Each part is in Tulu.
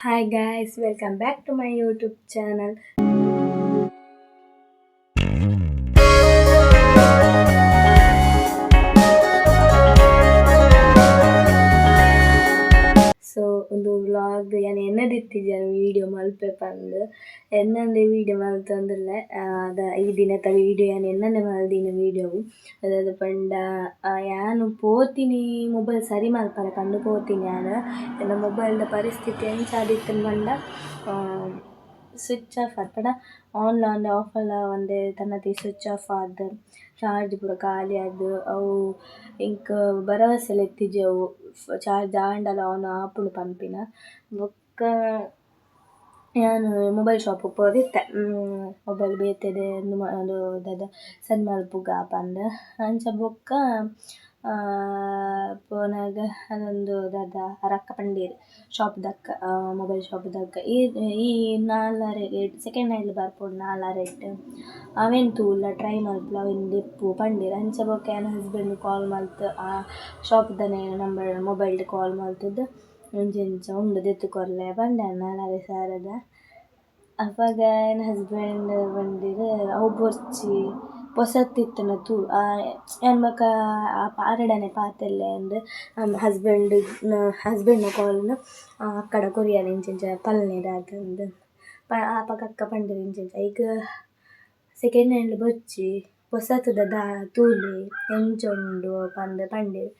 Hi guys, welcome back to my YouTube channel. So ಉಂದು ವ್ಲಾಗ್ ಯಾನ್ ಎನ್ನದಿತ್ತಿಜಿ ವೀಡಿಯೋ ಮಲ್ಪೆ ಪಂದ್ ಎನ್ನಂದೆ ವೀಡಿಯೋ ಮಲ್ತೊಂದುಲ್ಲೆ. ಈ ದಿನತ ವೀಡಿಯೋ ಯಾನ್ ಎನ್ನಂದೆ ಮಲ್ದಿನ ವೀಡಿಯೋ. ದಾದ ಪಂಡ ಯಾನ್ ಪೋತಿನಿ ಮೊಬೈಲ್ ಸರಿ ಮಲ್ಪರೆ ಪಂದ್ ಪೋತಿನಿ ಯಾನ್. ಎನ್ನ ಮೊಬೈಲ್ದ ಪರಿಸ್ಥಿತಿ ಎಂಚ ಆದಿತ್ತುಂಡು ಪಂಡ ಸ್ವಿಚ್ ಆಫ್ ಆದ್ ಪಂಡ ಆನ್ ಲಾ ಅಂದ್ ಆಫ್ ಲಾ ಆವಂದೆ ತನ್ನತೆ ಸ್ವಿಚ್ ಆಫ್ ಆದ್ ಚಾರ್ಜ್ ಪೂರ ಖಾಲಿ ಆದ್ ಅವು ಎಂಕ್ ಭರವಸೆಲ ಇತ್ತಿಜಿ ಅವು ಚಾರ್ಜ್ ಆಂಡಲ ಆನ್ ಆಪುಂಡು ಪನ್ಪಿನ. ಬೊಕ್ಕ ಯಾನ್ ಮೊಬೈಲ್ ಶಾಪ್ ಪೋದಿತ್ತೆ ಮೊಬೈಲ್ ಬೇತೆದೆ ಉಂದು ದಾದ ಸರಿ ಮಲ್ಪುಗ ಪಂದ್. ಅಂಚ ಬೊಕ್ಕ ಪೋನಗ ಅದೊಂದು ದಾದ ಅರಕ್ಕ ಪಂಡೇರ್ ಶಾಪ್ ದಕ್ಕ ಮೊಬೈಲ್ ಶಾಪ್ ದಕ್ಕ ಈ ಈ ನಾಲಾರೆ ಸೆಕೆಂಡ್ ಹ್ಯಾಂಡ್ ಬರ್ಪುಂಡು ನಾಲಾರೆಟ್ ಅವೆನ್ ತೂಲ ಟ್ರೈ ಮಲ್ಪುಲ ಅವೆನ್ ದೆಪ್ಪು ಪಂಡೆರ್. ಅಂಚ ಬೊಕ್ಕ ಎನ್ನ ಹಸ್ಬೆಂಡ್ ಕಾಲ್ ಮಲ್ತ್ ಆ ಶಾಪ್ದನೆ ನಂಬರ್ ಮೊಬೈಲ್ಡ್ ಕಾಲ್ ಮಲ್ತ್‌ದ್ ಇಂಚ ಇಂಚ ಉಂಡು ದೆತ್ತ್ ಕೊರ್ಲೆ ಪಂಡೆ ನಾಲಾರೆ ಸಾರದ. ಅಪಗ ಎನ್ನ ಹಸ್ಬೆಂಡ್ ಪಂಡೆರ್ ಅವು ಬೊರ್ಚಿ ಪೊಸತ್ ಇತ್ತ್ಂಡ ತೂ ಯಾನ್ ಬೊಕ್ಕ ಆರೆಡನೆ ಪಾತೆರ್ಲೆ ಅಂದ್ ಹಸ್ಬೆಂಡ್ ಹಸ್ಬೆಂಡ್ನ ಕಾಲ್ನ್ ಅಕ್ಕಡ ಕೊರಿಯರೆ ಇಂಚ ಇಂಚ ಪಲ್ಲೆ ದಾದಂದ್. ಅಪಗ ಅಕ್ಕ ಪಂಡೆರ್ ಇಂಚ ಇಂಚ ಐಕ್ ಸೆಕೆಂಡ್ ಹ್ಯಾಂಡ್ ಬೊರ್ಚಿ ಪೊಸತ್‌ದ ದಾ ತೂಲೆ ಎಂಚ ಉಂಡು ಪಂದ್ ಪಂಡೆರ್.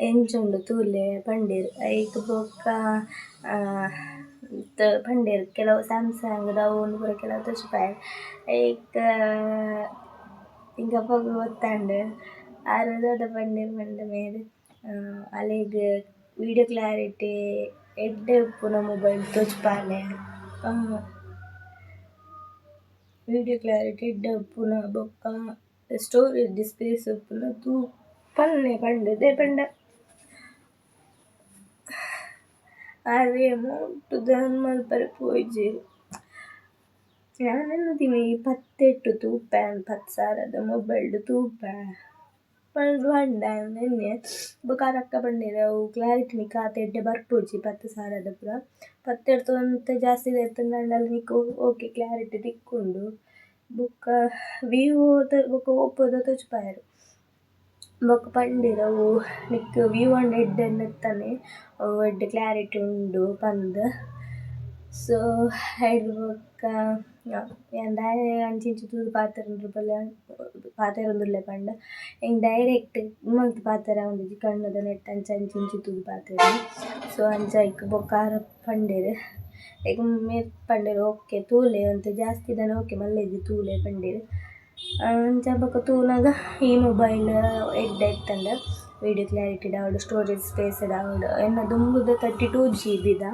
ಎಂಚ ಉಂಡು ತೂಲೆ ಪಂಡೆರ್. ಐಕ್ ಬೊಕ್ಕ ಪಂಡೆರ್ ಕೆಲವು ಸ್ಯಾಮ್ಸಂಗ್‌ದ ಅವು ಉಂದು ಪೂರ ಕೆಲವು ತೋಜಿಪಾಯೆರ್. ಐಕ್ ಎಂಕ್ ಅಪಗ ಗೊತ್ತಾಂಡ್ ಆರ್ ದಾದ ಪಂಡೆರ್ ಪಂಡ ಮೇರ್ ಅಲೆಗ್ ವೀಡಿಯೋ ಕ್ಲಾರಿಟಿ ಎಡ್ಡೆ ಉಪ್ಪುನ ಮೊಬೈಲ್ ತೋಜಿಪಾಲೆ, ವೀಡಿಯೋ ಕ್ಲಾರಿಟಿ ಎಡ್ಡೆ ಉಪ್ಪುನ ಬೊಕ್ಕ ಸ್ಟೋರೇಜ್ ಸ್ಪೇಸ್ ಉಪ್ಪುನ ತೂ ಪನ್ಲೆ ಪಂಡೆರ್. ದಾಯೆ ಪಂಡ ಆರ್ ಅಮೌಂಟ್‌ದ ಮಲ್ಪರೆ ಪೋಯಿಜೆರ್. ಯಾನ್ ಎನ್ನುದಿನಿ ಪತ್ತೆಟ್ ತೂಪೆ 10 ಸಾರದ ಮೊಬೈಲ್ಡ್ ತೂಪೆ ಪಂಡ್ ಪಂಡೆ ಯಾನ್ ಎನ್ನಿಯೆ. ಬೊಕ್ಕ ಆರ್ ಅಕ್ಕ ಪಂಡೆರ್ ಅವು ಕ್ಲಾರಿಟಿ ನಿಕ್ಕ್ ಆತ್ ಎಡ್ಡೆ ಬರ್ಪುಜಿ 10 ಸಾರದ ಪೂರ ಪತ್ತೆಡ್ದ್ ಒಂತೆ ಜಾಸ್ತಿ ದೆತ್ತುಂಡಾಂಡಲ ನಿಕ್ಕ್ ಓಕೆ ಕ್ಲಾರಿಟಿ ತಿಕ್ಕುಂಡು. ಬೊಕ್ಕ ವಿವೋದ ಬೊಕ್ಕ ಓಪೋದ ತೋಜಿಪಾಯೆರ್. ಬೊಕ್ಕ ಪಂಡೆರ್ ಅವು ನಿಕ್ಕ್ ವಿವೋ ಆಂಡ ಎಡ್ಡೆ ನೆತ್ತನೆ ಅವು ಎಡ್ಡೆ ಕ್ಲಾರಿಟಿ ಉಂಡು ಪಂದ್. ಸೊ ಐಡ್ದ್ ಬೊಕ್ಕ ಯಾನ್ ದಾಯೆ ಅಂಚಿ ಇಂಚಿ ತೂದು ಪಾತೆರೊಂದು ಪಾತೆರೊಂದುಲ್ಲೆ ಪಂಡ ಎಂಕ್ ಡೈರೆಕ್ಟ್ ಮಲ್ತ್ ಪಾತೆರ ಆವೊಂದಿಜ್ಜಿ ಕಣ್ಣುದ ನೆಟ್ಟ್ ಅಂಚ ಅಂಚಿ ಇಂಚಿ ತೂದು ಪಾತೆರುನಿ. ಸೊ ಅಂಚ ಐಕ್ ಬೊಕ್ಕ ಆರ್ ಪಂಡೆರ್ ಐಕ್ ಮೇರ್ ಪಂಡೆರ್ ಓಕೆ ತೂಲೆ ಒಂತೆ ಜಾಸ್ತಿ ದಾನೆ ಓಕೆ ಮಲ್ಲೆಜ್ಜಿ ತೂಲೆ ಪಂಡೆರ್. ಅಂಚ ಬೊಕ್ಕ ತೂನಗ ಈ ಮೊಬೈಲ್ ಎಡ್ಡೆ ಇತ್ತ್ಂಡ್ ವೀಡಿಯೋ ಕ್ಲಾರಿಟಿ ಆವಡ್ ಸ್ಟೋರೇಜ್ ಸ್ಪೇಸ್ ಆವಡ್. ಎನ್ನ ದುಂಬುದ 32 ಜಿಬಿದ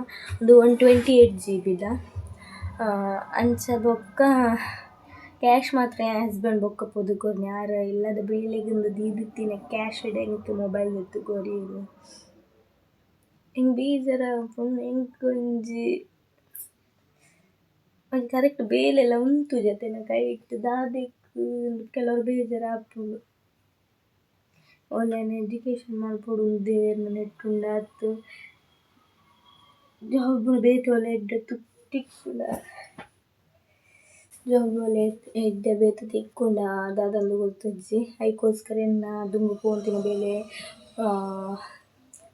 ಉಂದು 128 ಜಿಬಿದ. ಅಂಚ ಬೊಕ್ಕ ಕ್ಯಾಶ್ ಮಾತ್ರ ಎನ್ನ ಹಸ್ಬೆಂಡ್ ಬೊಕ್ಕ ಪೋದು ಕೊರ್ನಿ. ಆರ್ ಇಲ್ಲದ ಬೇಲೆಗ್ ದೀದಿತ್ತಿನ ಕ್ಯಾಶ್ ಎಂಕ್ ಮೊಬೈಲ್ ದೆತ್ತ್ ಕೊರಿಯೆರ್. ಎಂಕ್ ಬೇಜಾರ್ ಆಪುಂಡು ಎಂಕ್ ಒಂಜಿ ಒಂಜಿ ಕರೆಕ್ಟ್ ಬೇಲೆಲ ಉಂತುಜಿ ಅತೆ ಎನ್ನ ಕೈಟ್ ದಾದೆಕ್ ಕೆಲವೊರ ಬೇಜಾರ್ ಆಪುಂಡು. ಓಲ್ ಯಾನ್ ಎಜುಕೇಶನ್ ಮಲ್ಪೊಡು ದೇವೆರ್ನ ನೆಟ್ಟುಂಡ ಅತ್ತ್ ಜಾಬ್ ಬೇತೆ ಓಲ ಎಡ್ಡೆ ತಿಕ್ಕುಂಡ ಜಾಬ್ ಓಲ ಎಡ್ಡೆ ಬೇತೆ ತಿಕ್ಕುಂಡ ದಾದಂದ್ ಗೊತ್ತಿಜ್ಜಿ. ಐಕೋಸ್ಕರ ಎನ್ನ ದುಂಬು ಪೋವೊಂತಿನ ಬೇಲೆ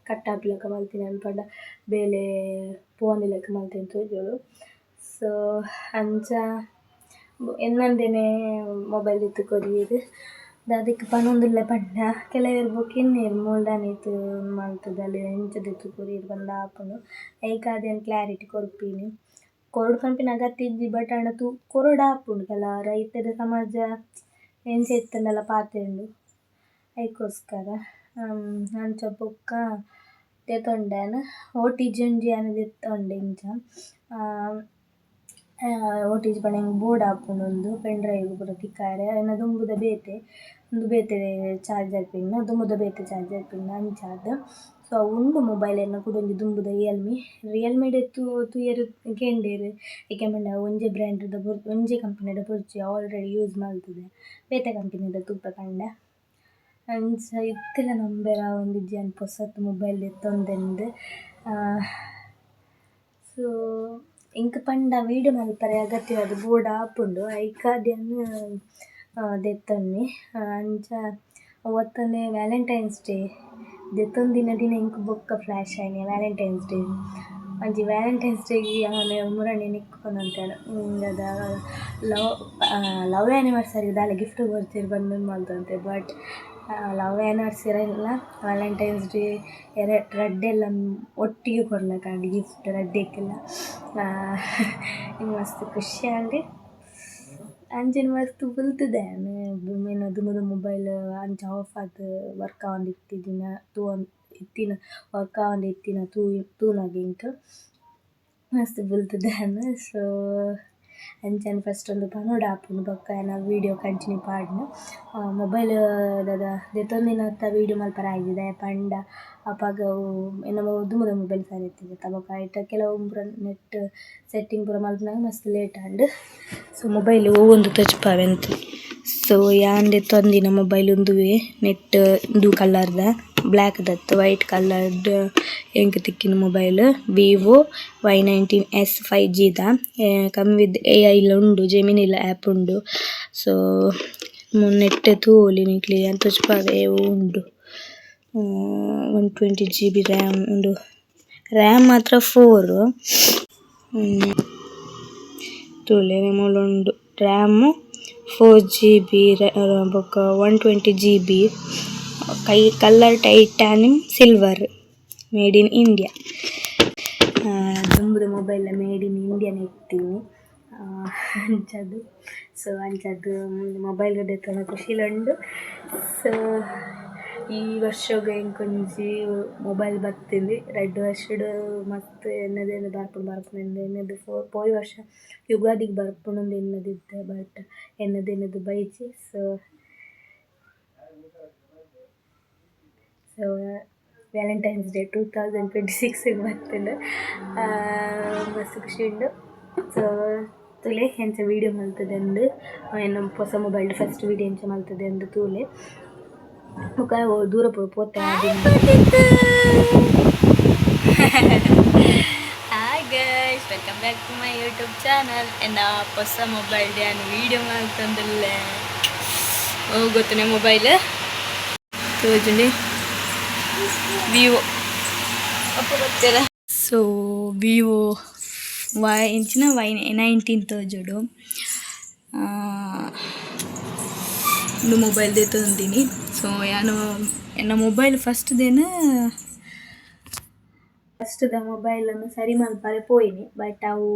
ಕಟ್ ಆಪಿಲೆಕ ಮಲ್ತಿನಿ ಪಂಡ ಬೇಲೆ ಪೋವಂದಿಲೆಕ ಮಲ್ತಿನಿ ತೋಜೊಡು. ಸೊ ಅಂಚ ಎನ್ನಂದೆನೆ ಮೊಬೈಲ್ ದೆತ್ತ್ ಕೊರಿಯೆರ್. ದಾದೆಕ್ ಪನೊಂದುಲ್ಲೆ ಪಂಡ ಕೆಲವೆರ್ ಬೊಕ ಎನ್ನುವೆರ್ ಮೋಲು ದಾನೆ ಈತ್ ಮಲ್ತ್‌ದಲ್ ಎಂಚ ದೆತ್ತ್ ಕೊರಿಯೆರ್ ಪಂದ್ ಆಪುಂಡು. ಐಕಾದ್ ಯಾನ್ ಕ್ಲಾರಿಟಿ ಕೊರ್ಪಿನಿ. ಕೊರೊಡು ಪನ್ಪಿನ ಅಗತ್ಯ ಇಜ್ಜಿ ಬಟ್ ಆಂಡ ತೂ ಕೊರೊಡಾಪುಂಡು ಕೆಲವೊರ ಇತ್ತೆದ ಸಮಾಜ ಎಂಚ ಇತ್ತ್ಂಡಲ ಪಾತೆರುಂಡು ಐಕೋಸ್ಕರ. ಅಂಚ ಬೊಕ್ಕ ದೆತೊಂಡೆ ಯಾನ್ ಓಟಿಜಿ ಒಂಜಿ ಯಾನ್ ದೆತ್ತೊಂಡೆ ಇಂಚ. ಓಟಿಜಿ ಪಂಡ ಎಂಕ್ ಬೋಡಾಪುಂಡು ಉಂದು ಪೆನ್ ಡ್ರೈವ್ ಪೂರ ತಿಕ್ಕಾರೆ. ಎನ್ನ ದುಂಬುದ ಬೇತೆ ಉಂದು ಬೇತೆ ಚಾರ್ಜರ್ ಪಿನ್ ದುಂಬುದ ಬೇತೆ ಚಾರ್ಜರ್ ಪಿನ್ ಅಂಚಾದ್. ಸೊ ಅವು ಉಂಡು ಮೊಬೈಲ್ ಎನ್ನ ಕುಡೊಂಜಿ ದುಂಬುದ ರಿಯಲ್ಮಿ. ರಿಯಲ್ಮಿಡ್ ತೂಯೆರ್ ಕೇಂಡೆರ್ ಏಕೆ ಪಂಡ ಒಂಜೆ ಬ್ರ್ಯಾಂಡ್‌ದ ಒಂಜೆ ಕಂಪನಿದ ಬೊರ್ಚಿ ಆಲ್ರೆಡಿ ಯೂಸ್ ಮಲ್ತ್‌ದೆ ಬೇತೆ ಕಂಪನಿದ ತೂಪೆ ಪಂಡೆ. ಅಂಚ ಇತ್ತೆಲ ನಂಬೆರೆ ಆವೊಂದಿಜ್ಜಿ ಯಾನ್ ಪೊಸತ್ ಮೊಬೈಲ್ ದೆತ್ತೊಂದೆಂದ್. ಸೊ ಎಂಕ್ ಪಂಡ ವೀಡಿಯೋ ಮಲ್ಪರೆ ಅಗತ್ಯವಾದ್ ಬೋಡಾಪುಂಡು ಐಕಾದ್ ಯಾನ್ ದೆತ್ತೊನ್ನೆ ಅಂಚ ಅವತ್ತನೆ ವ್ಯಾಲೆಂಟೈನ್ಸ್ ಡೇ ದೆತ್ತೊಂದಿನ ದಿನ ಎಂಕ್ ಬೊಕ್ಕ ಫ್ಲ್ಯಾಶ್ ಆಯಿನಿ ವ್ಯಾಲೆಂಟೈನ್ಸ್ ಡೇ. ಒಂಜಿ ವ್ಯಾಲೆಂಟೈನ್ಸ್ ಡೇಗ್ ಯಾನ್ ಮುರಣಿ ನಿಕ್ಕೊಂದಂತೆ ದಾದ ಲವ್ ಲವ್ ಆ್ಯನಿವರ್ಸರಿ ದಾಲ ಗಿಫ್ಟ್ ಕೊರ್ತೆರ್ ಪಂದ್ ಮಲ್ತೊಂತೆ ಬಟ್ ಲವ್ ಆ್ಯನಿವರ್ಸರಿ ಅಲ್ಲ ವ್ಯಾಲೆಂಟೈನ್ಸ್ ಡೇ ರಡ್ಡೆಲ ಒಟ್ಟಿಗೆ ಕೊರ್ಲಕಂಡ್ ಗಿಫ್ಟ್ ರಡ್ಡೆಕ್ಲ ಮಸ್ತ್ ಖುಷಿ ಆಂಡ್. ಅಂಚನೆ ಮಸ್ತ್ ಬುಲ್ತುದೆ ಯಾನ್ ದುಂಬುದ ಮೊಬೈಲ್ ಅಂಚ ಆಫ್ ಆದ್ ವರ್ಕ್ ಆವೊಂದಿತ್ತಿಜಿನ ತೂವೊಂದು ಇತ್ತಿನ ವರ್ಕ್ ಆವೊಂದಿತ್ತಿನ ತೂನಗ ಎಂಕ್ ಮಸ್ತ್ ಬುಲ್ತುದೆ ಯಾನ್. ಸೊ ಅಂಚನೆ ಫಸ್ಟ್ ಒಂದು ಪನೊಡಾಪುಂಡು ಬೊಕ್ಕ ಎನ್ನ ವೀಡಿಯೋ ಕಂಟಿನ್ಯೂ ಪಾಡ್ನ ಮೊಬೈಲ್ ದಾದ ದೆತ್ತೊಂದಿನತ ವೀಡಿಯೋ ಮಲ್ಪರೆ ಆಯಿಜಿ ದಾಯೆ ಪಂಡ ಅಪಗ ಎನ್ನ ದುಂಬುದ ಮೊಬೈಲ್ ಸರಿ ಇತ್ತಿಜಿ ಬೊಕ್ಕ ಐತ ಕೆಲವು ಪೂರ ನೆಟ್ ಸೆಟ್ಟಿಂಗ್ ಪೂರ ಮಲ್ಪುನಗ ಮಸ್ತ್ ಲೇಟ್ ಆಂಡ್. ಸೊ ಮೊಬೈಲ್ ಒವ್ವೊಂದು ತೋಜಿಪಾವೆ ಅಂತ್. ಸೊ ಯಾನ್ ದೆತ್ತೊಂದಿನ ಮೊಬೈಲ್ ಉಂದುವೇ ನೆಟ್ ಉಂದು ಕಲರ್ದ ಬ್ಲ್ಯಾಕ್ ದತ್ತ್ ವೈಟ್ ಕಲರ್ಡ್ ಎಂಕ್ ತಿಕ್ಕಿನ ಮೊಬೈಲ್ ವಿವೊ Y19s 5G ದ ಕಮ್ ವಿತ್ ಎಐ ಲ ಉಂಡು ಜೆಮಿನಿ ಲ ಆಪ್ ಉಂಡು. ಸೊ ನೆಟ್ ತೂವೊಲಿ ನಿಕ್ಲೆ ಯಾನ್ ತೋಜಿಪಾವೆ ಒವು ಉಂಡು 120 ಜಿಬಿ ರ್ಯಾಮ್ ಉಂಡು ರ್ಯಾಮ್ ಮಾತ್ರ 4 ತೂಲೆ ಮೂಲು ಉಂಡು ರ್ಯಾಮ್ 4 ಜಿಬಿ ಬೊಕ 120 GB colour titanium silver made in India. ದುಂಬುದ ಮೊಬೈಲ್ ಮೇಡ್ ಇನ್ ಇಂಡಿಯಾ ಇತ್ತಿನಿ ಅಂಚಾದ್ ಸೊ ಅಂಚಾದ್ ಮೊಬೈಲ್ ದೆತ್ತೊನ್ನ ಖುಷಿಲ ಉಂಡು. ಸೊ ಈ ವರ್ಷಗ್ ಎಂಕ್ ಒಂಜಿ ಮೊಬೈಲ್ ಬತ್ತಿನಿ ರಡ್ಡ್ ವರ್ಷಡ್ ಮಸ್ತ್ ಎನ್ನದೆನ ಬರ್ಪುಂಡು ಬರ್ಪುಂಡು ಎನ್ನದು ಪೋಯಿ ವರ್ಷ ಯುಗಾದಿಗ್ ಬರ್ಪುಂಡು ಎನ್ನದಿತ್ತೆ ಬಟ್ ಎನ್ನದು ಎನ್ನದು ಬೈಜಿ. So so Valentine's Day 2026 ಬತ್ತುಂಡು ಮಸ್ತ್ ಖುಷಿ ಉಂಡು. ಸೊ ತೂಲೆ ಎಂಚ ವೀಡಿಯೋ ಮಲ್ತುದಂದು ಎನ್ನ ಪೊಸ ಮೊಬೈಲ್ ಫಸ್ಟ್ ವೀಡಿಯೋ ಎಂಚ ಮಲ್ತುದಂದು ತೂಲೆ ಬೊಕ ದೂರ ಪೂರ ಪೋತೆ. Hi guys, welcome back to my YouTube channel. ಎನ್ನ ಪೊಸ ಮೊಬೈಲ್ ಯಾನ್ ವೀಡಿಯೋ ಮಲ್ತೊಂದುಲ್ಲೆ. ಓ ಗೊತ್ತುನೆ ಮೊಬೈಲ್ ತೋಜುಂಡೆ ವಿವೊ ಗೊತ್ತಿರ. ಸೊ ವಿವೊ ವೈ ಎಂಚಿನ Y19 ತೋಜೊಡು ಉಂದು ಮೊಬೈಲ್ ದೆತ್ತೊಂದಿನಿ. ಸೊ ಯಾನ್ ಎನ್ನ ಮೊಬೈಲ್ ಫಸ್ಟ್ ದೇನ ಫಸ್ಟ್ ದ ಮೊಬೈಲ್ ನು ಸರಿ ಮಲ್ಪರೆ ಪೋಯಿನಿ ಬಟ್ ಅವು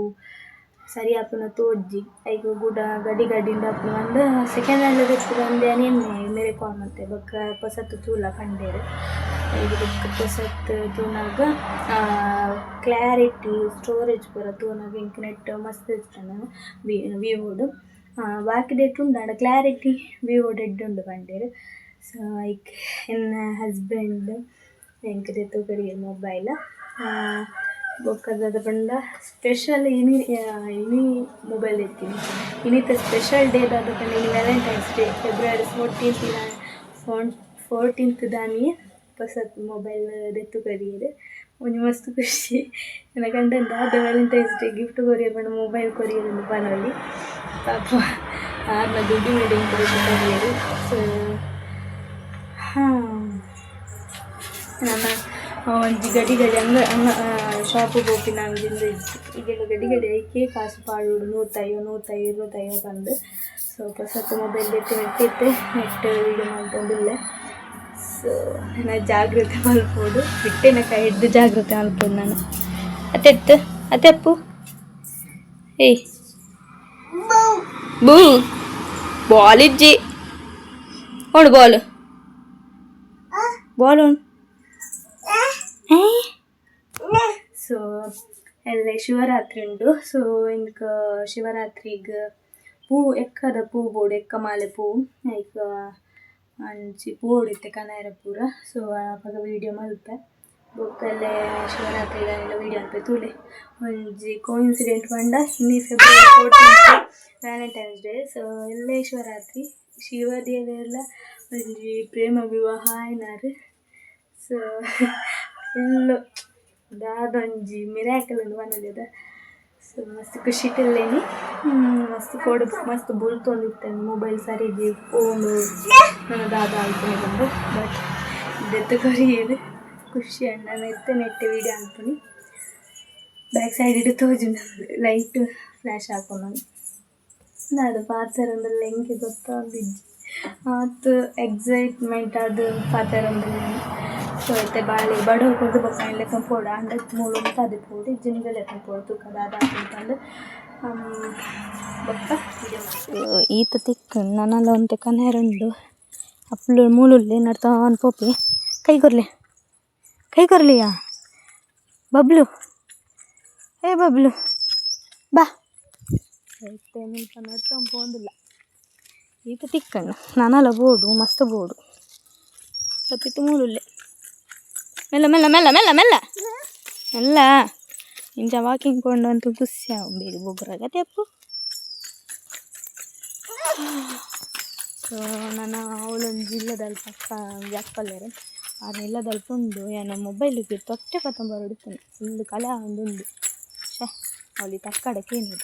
ಸರಿ ಆಪುನ ತೋಜಿ ಐಕ್ ಕುಡ ಗಡಿ ಗಡಿ ಉಂಡಾಪುನ ಪಂದ್ ಸೆಕೆಂಡ್ ಹ್ಯಾಂಡ್ ದೆತ್ತುದು ಯಾನ್ ಎನ್ನೆ ಮೇರೆ ಕಾಲ್ ಮಲ್ತೆ ಬೊಕ್ಕ ಪೊಸತ್ ತೂಲ ಪಂಡೆರ್. ಐಕ್ ಬೊಕ್ಕ ಪೊಸತ್ ತೂನಗ ಕ್ಲಾರಿಟಿ ಸ್ಟೋರೇಜ್ ಪೂರ ತೂನಗ ಎಂಕ್ ನೆಟ್ ಮಸ್ತ್ ಇತ್ತುಂಡು ವಿವೊಡು ಬಾಕಿದೆಟ್ ಉಂಡು ಆಂಡ ಕ್ಲಾರಿಟಿ ವಿವೊಡು ಎಡ್ಡೆ ಉಂಡು ಪಂಡೆರ್. ಸೊ ಐಕ್ ಎನ್ನ ಹಸ್ಬೆಂಡ್ ಎಂಕ್ ದೆತ್ತ್ ಕೊರಿಯೆರ್ ಮೊಬೈಲ್. ಬೊಕ್ಕ ದಾದ ಪಂಡ ಸ್ಪೆಷಲ್ ಇನಿ ಇನಿ ಮೊಬೈಲ್ ದೆತ್ತಿನಿ. ಇನಿತ ಸ್ಪೆಷಲ್ ಡೇ ದಾದ ಪಂಡ ಇನಿ ವ್ಯಾಲೆಂಟೈನ್ಸ್ ಡೇ ಫೆಬ್ರವರಿ 14 14 ದಾನಿ ಪೊಸತ್ ಮೊಬೈಲ್ ದೆತ್ತ್ ಕೊರಿಯೆರ್. ಒಂಜಿ ಮಸ್ತ್ ಖುಷಿ. ಎನ್ನ ಗಂಡನ್ ದಾದ ವ್ಯಾಲೆಂಟೈನ್ಸ್ ಡೇ ಗಿಫ್ಟ್ ಕೊರಿಯೆರ್ ಪಂಡ ಮೊಬೈಲ್ ಕೊರಿಯೆರ್ ಇಂದ್ ಪನೊಲಿ. ಪಾಪ ಆರ್ನ ದುಡಿಮೆಡ್ ಎಂಕ್ ದೆತ್ತ್ ಕೊರಿಯೆರ್. ಸೊ ನನ ಒಂಜಿ ಗಡಿ ಗಡಿ ಅಂಗ ಅಂಗ ಶಾಪ್ ಪೋಪಿನ ಒಂಜಿ ಉಂದು ಇಜ್ಜಿ. ಇಜ್ಜಿಂಡ ಗಡಿ ಗಡಿ ಐಕೇ ಕಾಸು ಪಾಡೊಡು 150 150 250 ಪಂದ್. ಸೊ ಪೊಸತ್ ಮೊಬೈಲ್ ದೆತ್ತಿ ನೆಟ್ಟಿತ್ತೆ ನೆಟ್ ವೀಡಿಯೋ ಮಲ್ತೊಂದುಲ್ಲೆ. ಸೊ ನನ ಜಾಗ್ರತೆ ಮಲ್ಪೊಡು ಬಿಟ್ಟೆನ ಕೈ ಹಿಡ್ದು ಜಾಗ್ರತೆ ಮಲ್ಪೊಡು ನಾನು. ಅತ್ತೆತ್ತು ಅತ್ತೆ ಅಪ್ಪು ಏಯ್ ಬೂ ಬಾಲ್ ಇಜ್ಜಿ ಉಂಡು ಬಾಲ್ ಬಾಲ್ ಉಂಡು. ಸೊ ಎಲ್ಲೆ ಶಿವರಾತ್ರಿ ಉಂಡು. ಸೊ ಎಂಕ್ ಶಿವರಾತ್ರಿಗ್ ಪೂ ಎಕ್ಕದ ಪೂ ಬೋಡು ಎಕ್ಕ ಮಾಲೆ ಪೂ ಐಕ್ ಅಂಚಿ ಪೋವೊಡು ಇತ್ತೆ ಕನಯೆರೆ ಪೂರ. ಸೊ ಅಪಗ ವೀಡಿಯೋ ಮಲ್ಪೆ ಬೊಕ್ಕ ಎಲ್ಲೆ ಶಿವರಾತ್ರಿದ ವೀಡಿಯೋ ಮಲ್ಪೆ ತೂಲೆ. ಒಂಜಿ ಕೋಇನ್ಸಿಡೆಂಟ್ ಪಂಡ ಇನಿ ಫೆಬ್ರವರಿ 14 ವ್ಯಾಲೆಂಟೈನ್ಸ್ ಡೇ. ಸೊ ಎಲ್ಲೆ ಶಿವರಾತ್ರಿ ಶಿವ ದೇವೆರ್ಲ ಒಂಜಿ ಪ್ರೇಮ ವಿವಾಹ ಆಯಿನಾರ್. So full ದಾದೊಂಜಿ ಮಿರಾಕಲ್ ಉಂದು ಪನೊಲಿದ. ಸೊ ಮಸ್ತ್ ಖುಷಿಟಿಲ್ಲೇನಿ. ಮಸ್ತ್ ಕೋಡು ಮಸ್ತ್ ಬುಲ್ತೊಂದಿತ್ತೆ, ಮೊಬೈಲ್ ಸರಿಗೆ ಫೋನು ನನ್ನ ದಾದ ಆಲ್ಪುನಿ ಬಂದು. ಬಟ್ ದೆತ್ತ್ ಕೊರಿಯೆರ್, ಖುಷಿ ಆಂಡ್. ನಾನು ಇತ್ತೆ ನೆಟ್ ವೀಡಿಯೋ ಆಲ್ಪುನಿ. ಬ್ಯಾಕ್ ಸೈಡ್ ತೋಜುಂಡು ಲೈಟ್ ಫ್ಲ್ಯಾಶ್ ಆಪುಂಡು. ದಾದ ಪಾತೆರೊಂದುಲ್ಲೆ ಎಂಕ್ ಗೊತ್ತಾವೊಂದಿಜ್ಜಿ, ಆತ್ ಎಕ್ಸೈಟ್ಮೆಂಟ್ ಆದ್ ಪಾತೆರೊಂದುಲ್ಲೆ. ಸೊ ಇತ್ತೆ ಬಾಲೆ ಬಡವು ಕೊರ್ದು ಬೊಕ್ಕ ಐನ್ ಲೆತ್ತೊಂದು ಪೋಡು. ಆಂಡ ಮೂಲು ಉಂತಾದ್ ಪೋಡು, ಇಜ್ಜಿಂಡ ಲೆತ್ತೊಂದು ಪೋಡು, ತೂಕ ದಾದ ಆಪುಂಡು ಪಂದ್. ಬೊಕ್ಕ ಈತ ತಿಕ್ಕ್ ನನಲ ಒಂತೆ ಕನೆರುಂಡು. ಅಪ್ಪುಲು ಮೂಲುಲ್ಲೆ ನಡ್ತಾನ್ ಪೋಪೆ. ಕೈ ಕೊರ್ಲೆ, ಕೈ ಕೊರ್ಲಿಯಾ ಬಬ್ಲು, ಏ ಬಬ್ಲು ಬಾ. ಇತ್ತೆ ಮುಲ್ಪ ನಡ್ತೊಂದು ಪೋವೊಂದುಲ್ಲ. ಈತ ತಿಕ್ಕಣ್ಣ ನನಲ ಬೋಡು, ಮಸ್ತ್ ಬೋಡು. ಬತ್ತಿತ್ತು ಮೂಲುಲ್ಲೆ. ಮೆಲ್ಲ ಮೆಲ್ಲ ಮೆಲ್ಲ ಮೆಲ್ಲ ಮೆಲ್ಲ ಮೆಲ್ಲ. ಇಂಚ ವಾಕಿಂಗ್ ಪೋಂಡ ಅಂತೂ ಖುಷಿ ಆವು, ಬೇಗ ಬೊಗ್ಗುರಾಗತ್ತೆ ಅಪ್ಪು. ಸೊ ನನ್ನ ಅವಳೊಂಜಿ ಇಲ್ಲದಲ್ಪ ಅಕ್ಕ ಒಂಜಿ ಅಕ್ಕಲ್ಲೆರ್, ಆರ್ನ ಇಲ್ಲದಲ್ಪ ಉಂಡು. ಯಾನ ಮೊಬೈಲಿಗೆ ತೊಟ್ಟೆ ಪತ್ತೊಂದು ಫುಲ್ ಕಲೆ ಆವೊಂದುಂಡು. ಛೆ, ಅವಳಿ ತಕ್ಕಡ ಕೇನುದು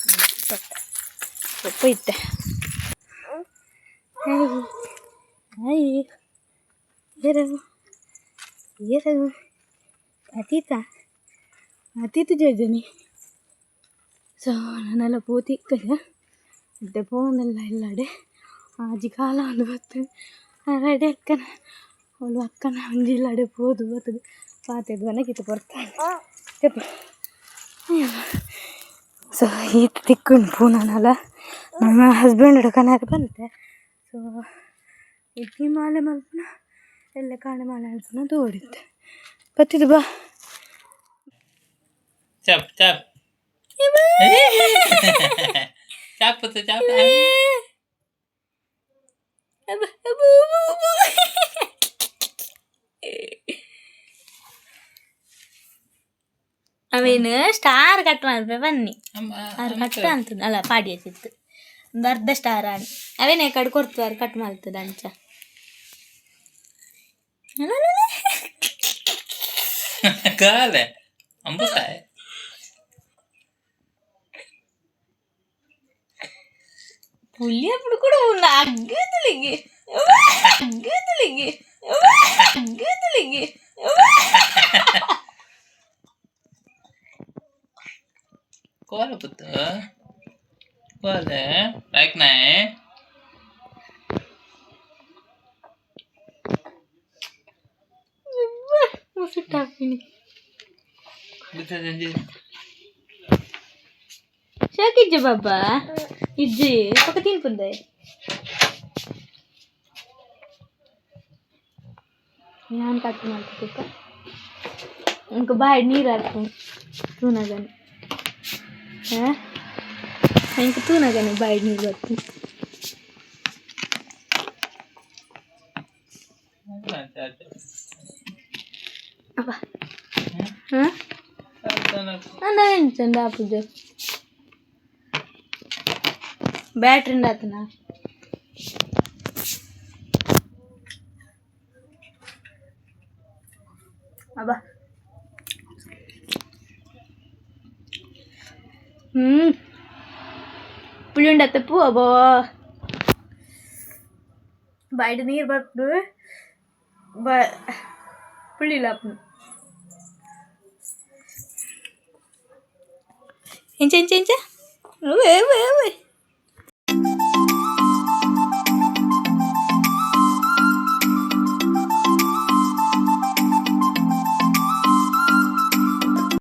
ತೊಟ್ಟೆ ಪೋಯಿತ್ತೆ. ಹಾಯ್ ಏರವು ಏರವು ಅತೀತ ಅತೀತ ಜೋಜನಿ. ಸೊ ನಾನೆಲ್ಲ ಪೋತಿಕ್ಕಗ ಇತ್ತೆ ಪೋವೊಂದುಲ್ಲ ಇಲ್ಲಡೆ. ಆಜಿ ಕಾಲ ಒಂದು ಬತ್ತು ಅರಡೆ ಅಕ್ಕನ ಅವಳು ಅಕ್ಕನ ಒಂಜಿ ಇಲ್ಲಡೆ ಪೋದು ಬತ್ತುದು ಪಾತೆರ್ದು ನನಗಿತ್ತು ಪೊರ್ತಾಂಡ್. ಸೊ ಈತ್ ತಿಕ್ಕುಂಡು ಪೂನನಲ ನನ್ನ ಹಸ್ಬೆಂಡ್ ಕನಾರ ಬಂತೆ. ಸೊ ಇಡ್ಲಿ ಮಾಲೆ ಮಲ್ಪುನ ಎಲ್ಲ ಕಾಣೆ ಮಾಲೆ ಮಲ್ಪುನ ತೋಡಿತ್ತೆ ಬತ್ತಿದು ಬಾ. Chop chop chop chop. ಅವೇನು ಸ್ಟಾರ್ ಕಟ್ ಮಲ್ಪೆ ಬನ್ನಿ. ಆರು ಕಟ್ ಅಂತ ಅಲ್ಲ, ಪಾಡಿ ಹಚ್ಚಿತ್ತು ಒಂದು ಅರ್ಧ ಸ್ಟಾರ್ ಆನಿ. ಅವೇನೇ ಕಡ್ ಕೊಡ್ತು ಕಟ್ ಮಲ್ತದ ಅಂಚ. ಕಾಲೆ ಅಂಬುಸಾಯ್. ಪುಲಿ ಅప్పుడు ಕೂಡ ಅಗ್ಗದಲಿಗೆ ಅಗ್ಗದಲಿಗೆ ಅಗ್ಗದಲಿಗೆ. ಕೋಲ ಪುತ್ತು ಕೋಲೆ ಲೈಕ್ ನಾಯಿ. ಮುಸುಟ್ಟಾಪಿನಿ. ಬಿತ್ತದಂಜಿ. ಶಾಕಿಜ್ಜ ಬಾಬಾ ಇಜ್ಜಿ ಪಕ್ಕ ತಿನ್ಪುಂದೆ. ನಾನು ಕಟ್ ಮಾಡ್ತಿದ್ದೆ. ಇಂಕ ಬಾಯಿ ನೀರು ಹಾಕು ತೂನಗನೆ. ಹಾಂ, ಇಂಕ ತೂನಗನೆ ಬಾಯಿ ನೀರು ಬರ್ತದೆ. ಅಪ್ಪ ಹಾಂ ಎಂಚಂದ ಆಪುಜ ಬ್ಯಾಟ್ರಿ ಆತನ. ಅಬ್ಬಾ, ಪುಳಿ ಉಂಡತ್ತಪ್ಪು. ಅಬ್ಬಾ, ಬಾಯ್ಡ್ ನೀರು ಬರ್ಪುಂಡು, ಬ ಪುಳಿಲ ಆಪುಂಡು. ಎಂಚ ಎಂಚ ಎಂಚ? ಅವ್ವೆ ಅವ್ವೆ ಅವ್ವೆ.